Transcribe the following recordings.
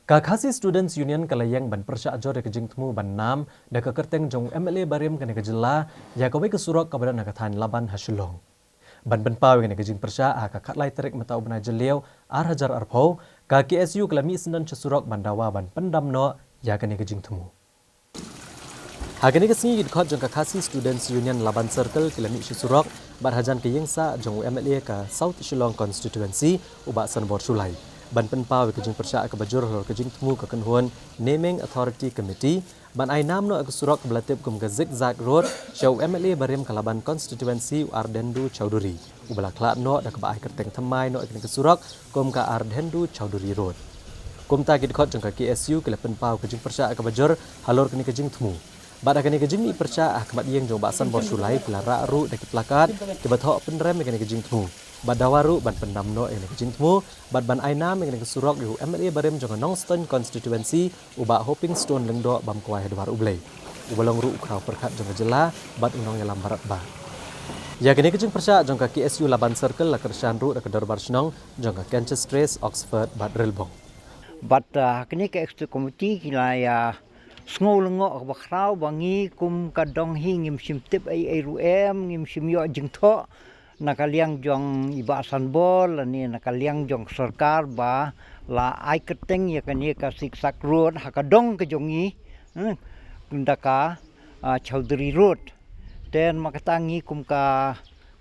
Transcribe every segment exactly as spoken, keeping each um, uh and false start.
Ka Khasi Students Union ka la ïeng ban pyrshah jur ïa ka jingthmu ban nam da ka kyrteng jong u M L A barim kane ka jylla ïa kawei ka surok kaba don ha ka thaiñ Laban ha Shillong. Ban pynpaw ïa kane ka jingpyrshah, ha ka khatlai tarik mynta u bnai Jylliew ar hajar arphew, ka K S U ka la mih syndon sha surok ban dawa ban pyndam noh ïa kane ka jingthmu. Ha kane ka sngi ki dkhot jong ka Khasi Students Union Laban Circle ki la mih sha surok bad hajan ka ïingsah jong u M L A ka South Shillong Constituency u Bah Sanbor Shullai ban pynpaw ïa ka jingpyrshah kaba jur halor ka jingthmu ka kynhun Naming Authority Committee ban ai nam noh ïa ka surok kaba la tip kum ka Zigzag Road sha u M L A barim ka Laban Constituency u Ardhendu Chowdhury, uba la khlad noh da kaba ai kyrteng thymmai noh ïa kane ka surok kum ka Ardhendu Chowdhury Road. Kumta ki dkhot jong ka K S U ki la pynpaw ka jingpyrshah kaba jur halor kane ka jingthmu. Bad ha kane ka jingmih pyrshah ha khmat ïing jong u Bah Sanbor Shullai ki la rah ruh da ki plakat kiba thoh pynrem ïa kane ka jingthmu. Bad dawa ruh ban pyndam noh ïa kane ka jingthmu bad ban ai nam ïa kane ka surok ïa u M L A barim jong ka Nongstoiñ Constituency u Bah Hoping Stone Lyngdoh bam kwai ha dwar U Blei, uba long ruh u khraw pyrkhat jong ka jylla bad u nongïalam baroh ba. Ïa kane ka jingpyrshah jong ka K S U Laban Circle la kyrshan ruh da ka Dorbar Shnong jong ka Canchestres, Oxford bad Rilbong. Bad, ah, ha kane ka executive committee ki la ïa sngew lyngngoh kaba khraw ba ngi kum ka dong hi ngim shym tip ei ei ruh em, ngim shym ïoh jingthoh na ka liang jong i Bah Sanbor lane na ka liang jong sorkar ba la ai kyrteng ïa kane ka Zigzag Road ha ka dong ka jong ngi, hmm, da ka, ah, Chowdhury Road. Te namar kata ngi kum ka,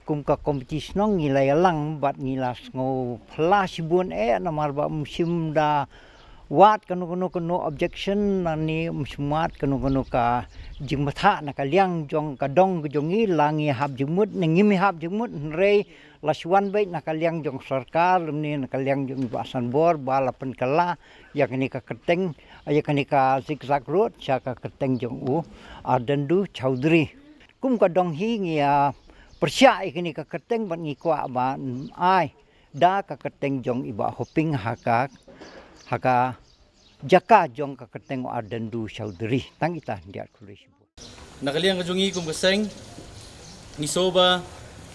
kum ka committee shnong ngi la ïalang bad ngi la sngew phylla shibun eh namar ba ym shym da wad kano kano kano objection lane ym shym wad kano kano ka jingbatai na ka liang jong ka dong ka jong ngi, la ngi hap jingmut ne ngim hap jingmut, hynrei la shu wan beit na ka liang jong sorkar lane na ka liang jong i Bah Sanbor ba la pynkylla ïa kane ka kyrteng, ïa kane ka Zigzag Road sha ka kyrteng jong u Ardhendu Chowdhury. Kum ka dong hi ngi ïa pyrshah ïa kane ka kyrteng bad ngi kwah ban ai da ka kyrteng jong i Bah Hoping ha ka, ha ka jaka jong ka kyrteng u Ardhendu Chowdhury. Tang ita, diat khublei shibun. Na ka liang ka jong ngi kum ka seng, ngi sngew ba,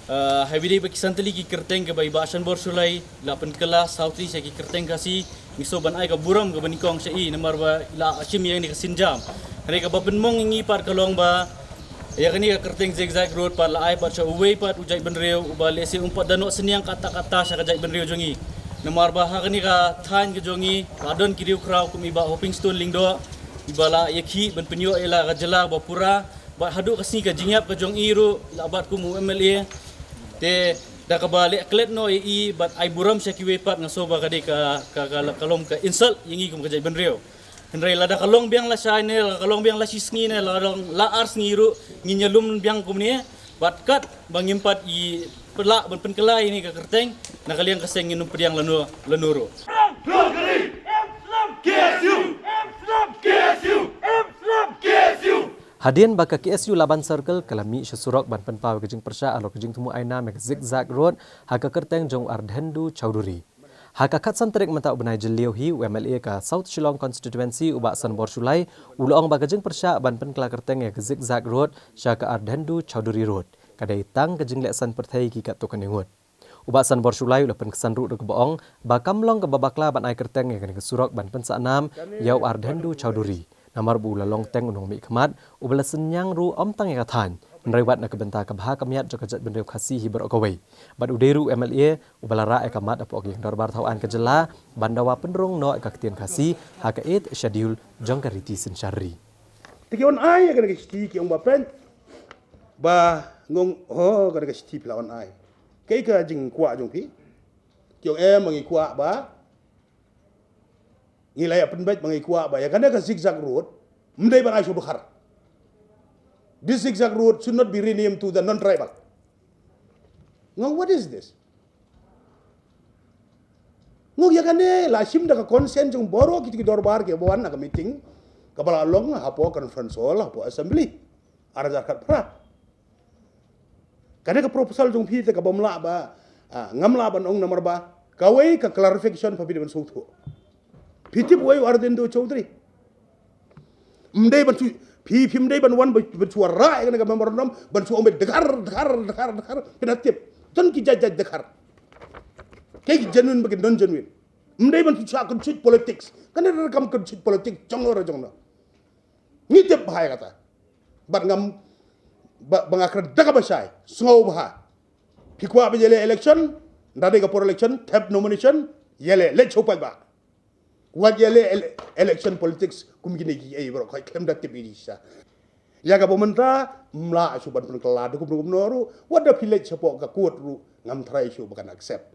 ah, ha kaba ïadei bad ki san tylli ki kyrteng kaba i Bah Sanbor Shullai la pynkylla sawti sha ki kyrteng Khasi, ngi sngew ban ai ka burom kaba nyngkong sha i namar ba i la shim ïa kane ka sienjam. Hynrei kaba pynmong ïa ngi pat ka long ba ïa kane ka kyrteng Zigzag Road pat la ai pat sha uwei pat u jaitbynriew uba lehse um pat da noh synñiang katta katta sha ka jaitbynriew jong ngi. Namar ba ha kane ka thaiñ ka jong ngi la don ki riewkhraw kum i Bah Hoping Stone Lyngdoh, iba la ïakhih ban pynïoh ïa la ka jylla ba pura, bad haduh ka sngi ka jingïap ka jong i ruh la bat kum u M L A. Te da kaba leh klet noh ïa i bad ai burom sha kiwei pat nga sngew ba ka dei ka, ka, ka, ka long ka insult ïa ngi kum ka jaitbynriew. Hynrei lada ka long biang lashai ne, lada ka long biang lashisngi ne, lada ka long la ar sngi ruh ngin ïalum biang kumne. Bad katba ngim pat ïa pynlah ban pynkylla ïa kane ka kyrteng, na ka liang ka seng ngin ym pdiang lano lano ruh. Hadien ba ka K S U Laban Circle ka la mih sha surok ban pynpaw ïa ka jingpyrshah halor ka jingthmu ai nam ïa ka Zigzag Road ha ka kyrteng jong u Ardhendu Chowdhury. Ha ka khatsan tarik mynta u bnai Jylliew hi u M L A ka South Shillong Constituency u Bah Sanbor Shullai u la ong ba ka jingpyrshah ban pynkylla kyrteng ïa ka Zigzag Road sha ka Ardhendu Chowdhury Road ka dei tang ka jingleh san pyrthei ki katto katne ngut. U Bah Sanbor Shullai u la pynksan ruh da kaba ong ba kam long kaba bakla ban ai kyrteng ïa kane ka surok ban pynsah nam ïa u Ardhendu Chowdhury. Namar ba u la long teng u nongmihkhmat uba la synñiang ruh ym tang ïa ka thaiñ, hynrei wat na ka bynta ka bha ka miat jong ka jaitbynriew Khasi hi baroh kawei. Bad u dei ruh u M L A uba la rah ïa ka mat hapoh ka ïing dorbar thaw aiñ ka jylla ban dawa pynrung noh ïa ka ktien Khasi ha ka Eighth Schedule jong ka riti synshar ri. Te ki wan ai ïa kane ka shithi ki ong ba pyn ba nga ong, oh, kane ka shithi phi la wan ai. Kaei ka jingkwah jong phi? Ki ong em, ba ngi kwah ba, ngi la ïa pynbeit ba ngi kwah ba ïa kane ka Zigzag Road ym dei ban ai sha u dkhar. This Zigzag Road should not be renamed to the non-tribal. Nga ong, what is this? Nga ong ïa kane la shim da ka consent jong baroh kito ki dorbar kiba wan na ka meeting kaba la long hapoh conference hall hapoh assembly ar hajar khatphra. Kane ka proposal jong phi te kaba ym lah ba, ah, ngam lah ban ong namar ba kawei ka clarification pha phi dei ban sngewthuh. Phi tip uei u Ardhendu Chowdhury? Ym dei ban shu, phi, phim dei ban wan ba, ban shu rah ïa kane ka memorandum ban shu ong ba dkhar, dkhar, dkhar, dkhar. Phin ïa tip, don ki jait jait dkhar. Kaei ki genuine bad ki non genuine. Ym dei ban pynshah kynshit politics. Kane ruh kam kynshit politics jong no re jong no. Ngi tip bha ïa kata. Bad ngam ba, ba nga kren da kaba shai. Sngew bha. Phi kwah ba ïaleh election, da dei ka por election, thep nomination, ïaleh, leit sha u paidbah. Wat ïaleh ele-, election politics kum kine kiei baroh, khlem da tip ïa ki shisha. Ïa kaba mynta ym lah shuh ban pynkylla da kumno kumno ruh, wat da phi leit shapoh ka court ruh ngam tharai shuh ba kan accept.